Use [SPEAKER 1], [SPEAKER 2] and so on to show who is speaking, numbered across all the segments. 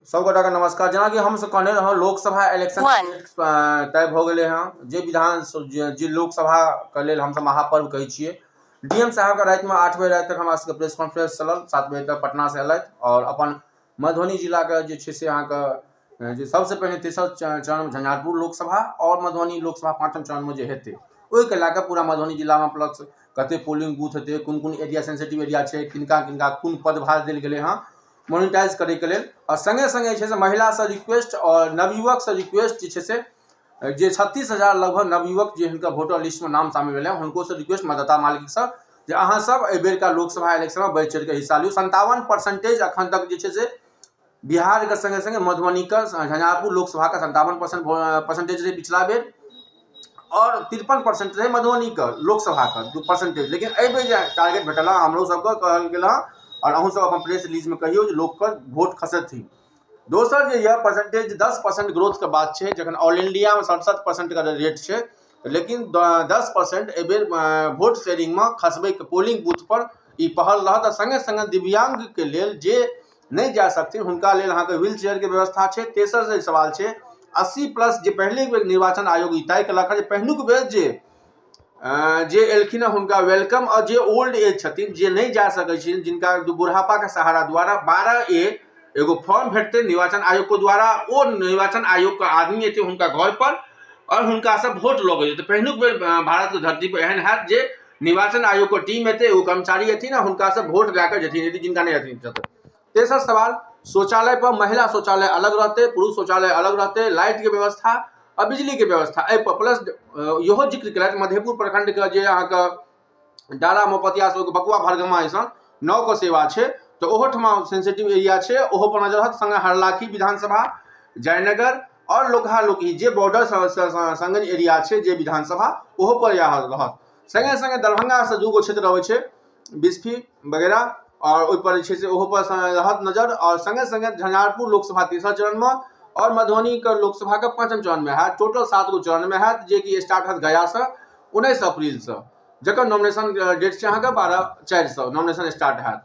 [SPEAKER 1] सब गोटाके नमस्कार। जेनाकि हमसब कहने रहौं, लोकसभा इलेक्शन तय भऽ गेलै हँ। जे विधान जे लोकसभाके लेल हमसब महापर्व कहै छियै, डीएम साहबके रातिमे 8 बजे राति तक हमरा सबके प्रेस कॉन्फ्रेंस चलल। 7 बजे तक पटनासँ एलथि आओर अपन मधुबनी जिलाके जे छै से अहाँके जे सबसँ पहिने तेसर चरणमे झंझारपुर लोकसभा आओर मधुबनी लोकसभा पाँचम चरणमे जे हेतै, ओहिके लए कऽ पूरा मधुबनी जिलामे प्लस कते पोलिंग बूथ हेतै, कोन कोन एरिया सेंसिटिव एरिया छै, किनका किनका कोन पदभार देल गेलै हँ मोनिटाइज करैके लेल। आओर सङ्गे सङ्गे जे छै से महिलासँ रिक्वेस्ट आओर नवयुवकसँ रिक्वेस्ट जे छै से जे 36,000 लगभग नवयुवक जे हिनकर वोटर लिस्टमे नाम शामिल भेलै, हुनको रिक्वेस्ट मतदाता मालिकसँ जे अहाँ सब एहि बेरका लोकसभा इलेक्शनमे बढ़ि चढ़िके हिस्सा लियौ। 57% अखन तक जे छै से बिहारके सङ्गे सङ्गे मधुबनीके झंझारपुर लोकसभाके 57% परसेंटेज रहै पिछला बेर आओर 53% रहै मधुबनीके लोकसभाके परसेंटेज। लेकिन एहि बेर जे टारगेट भेटल हँ, हमरो सबके कहल गेल हँ आओर अहूँ सब अपन प्रेस रिलीजमे कहियौ जे लोकके वोट खसेथिन। दोसर जे यऽ परसेंटेज 10% ग्रोथके बात छै, जखन ऑल इंडियामे 67% के रेट छै, लेकिन 10% एहिबेर वोट शेयरिंगमे खसबैके पोलिंग बूथ पर ई पहल रहत। आ सङ्गे सङ्गे दिव्यांगके लेल जे नहि जा सकथिन हुनका लेल अहाँके व्हील चेयरके व्यवस्था छै। तेसर जे सवाल छै 80+ जे पहिले बेर निर्वाचन आयोग ई तय केलक हँ जे पहिलुक बेर जे एलखिन हँ हुनका welcome, आओर जे ओल्ड एज छथिन जे नहि जा सकै छथिन, जिनका बुढ़ापाके सहारा द्वारा 12A एगो फॉर्म भेटतै निर्वाचन आयोग के द्वारा, ओ निर्वाचन आयोग के आदमी एतै हुनका घर पर और हुनका से वोट लऽ के जेतै। पहिलुक बेर भारत के धरती पर एहन हैत जे निर्वाचन आयोग के टीम एतै, एगो कर्मचारी एथिन आ हुनका से वोट लए कऽ जेथिन यदि जिनका नहि अथिन। तेसर सवाल, शौचालय पर महिला शौचालय अलग रहतै, पुरुष शौचालय अलग रहतै, लाइट के व्यवस्था आ बिजली के व्यवस्था एहि पर। प्लस इहो जिक्र केलथि मधेपुर प्रखंड के जे अहाँके डारा मोपतिया से बकुआ भरगमा ऐसन 9 के सेवा छै, तऽ ओहोठमा सेंसिटिव एरिया छै, ओहो पर नजर रहत। संगे हरलाखी विधानसभा, जयनगर और लोकहा लोकही जे बॉर्डर संगे एरिया छै जे विधानसभा, ओहो पर इएह रहत। संगे संगे दरभंगा से 2 गो क्षेत्र अबै छै, बिस्फी वगैरह, और ओहि पर जे छै से ओहो पर रहत नजर। और संगे संगे झंझारपुर लोकसभा तेसर चरणमे और मधुबनी के लोकसभा के पाँचम चरणमे हैत। टोटल 7 गो चरणमे हैत, जे कि स्टार्ट हैत गयासँ 19 अप्रैलसँ, जकर नॉमिनेशन डेट छै अहाँके 12/4 नॉमिनेशन स्टार्ट हैत।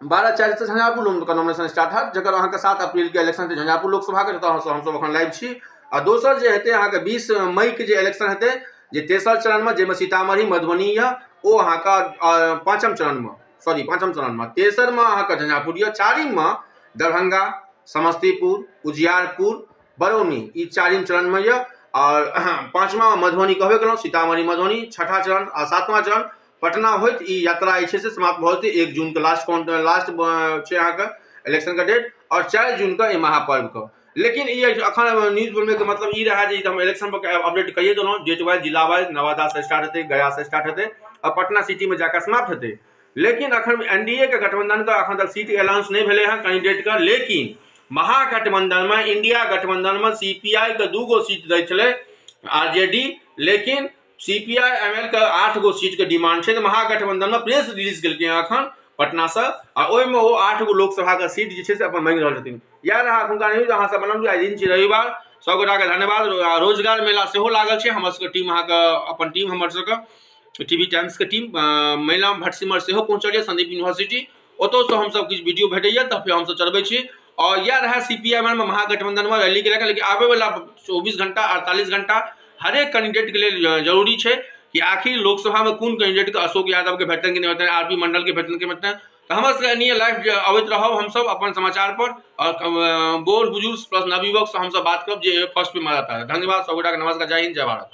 [SPEAKER 1] 12/4 झंझारपुर के नॉमिनेशन स्टार्ट हैत, जकर अहाँके 7 अप्रैल के इलेक्शन हेतै झंझारपुर लोकसभा के, जतऽ हमसब अखन लाइव छी। आ दोसर जे हेतै अहाँके 20 मई के जे इलेक्शन हेतै जे तेसर चरणमे, जाहिमे सीतामढ़ी मधुबनी यऽ, ओ अहाँके पाँचम चरणमे, सॉरी पाँचम चरणमे, तेसरमे अहाँके झंझारपुर यऽ, चारिममे दरभंगा, समस्तीपुर, उजियारपुर, बरौनी, ई चारिम चरणमे यऽ। और पाँचमा मधुबनी कहबे केलहुँ, सीतामढ़ी मधुबनी, छठा चरण आ सातवां चरण पटना होइत ई यात्रा जे छै से समाप्त भऽ जेतै। 1 जूनके लास्ट छै अहाँके इलेक्शनके डेट और 4 जूनके एहि महापर्वके। लेकिन ई अखन न्यूज बनबैके मतलब ई रहए जे हम इलेक्शन पर अपडेट कहिए देलहुँ, डेट वाइज, जिला वाइज, नवादा से स्टार्ट हेतै, गया से स्टार्ट हेतै और पटना सिटीमे जाकऽ समाप्त हेतै। लेकिन अखन एनडीए के गठबंधन के अखन तक सीट अनाउंस नहीं भेलै हँ कैंडिडेट के, लेकिन महागठबंधन में, इंडिया गठबंधन में सीपीआई के 2 गो सीट दै छलै आरजेडी, लेकिन सीपीआई एमएल के 8 गो सीट के डिमांड छै। तऽ महागठबंधन में प्रेस रिलीज केलकै हँ अखन पटना से, आ ओहिमे ओ 8 गो लोकसभा के सीट जे छै से अपन मांगि रहल छथिन। इएह रहा एखुनका न्यूज, अहाँ सब बनल रहू। आइ दिन छी रविवार, सब गोटाके धन्यवाद। रोजगार मेला सेहो लागल छै, हमर सबके टीम अहाँके अपन टीम, हमर सबके टीवी टाइम्स के टीम महिलाम भटसिमर सेहो पहुँचल यऽ संदीप यूनिवर्सिटी, ओतहुसँ हमसब किछु वीडियो भेटैया तऽ फेर हमसब चढ़बै छी। और इएह रहए सीपीआई में महागठबंधन में रैली के लए कऽ। लेकिन आबैवला 24 घंटा 48 घंटा हरेक कैंडिडेट के लेल जरूरी छै कि आखिर लोकसभा में कोन कैंडिडेट के, अशोक यादव के भेटतनि कि नहि भेटतनि, आर पी मंडल के भेटतनि कि भेटतनि। तऽ हमर सबके एनाहिए लाइव अबैत रहब हमसब अपन समाचार पर, और बूढ़ बुजुर्ग प्लस नवयुवक से हमसब बात करब जे फर्स्ट पे मजा आता है। धन्यवाद सब गोटाके, नमस्कार, जय हिंद, जय भारत।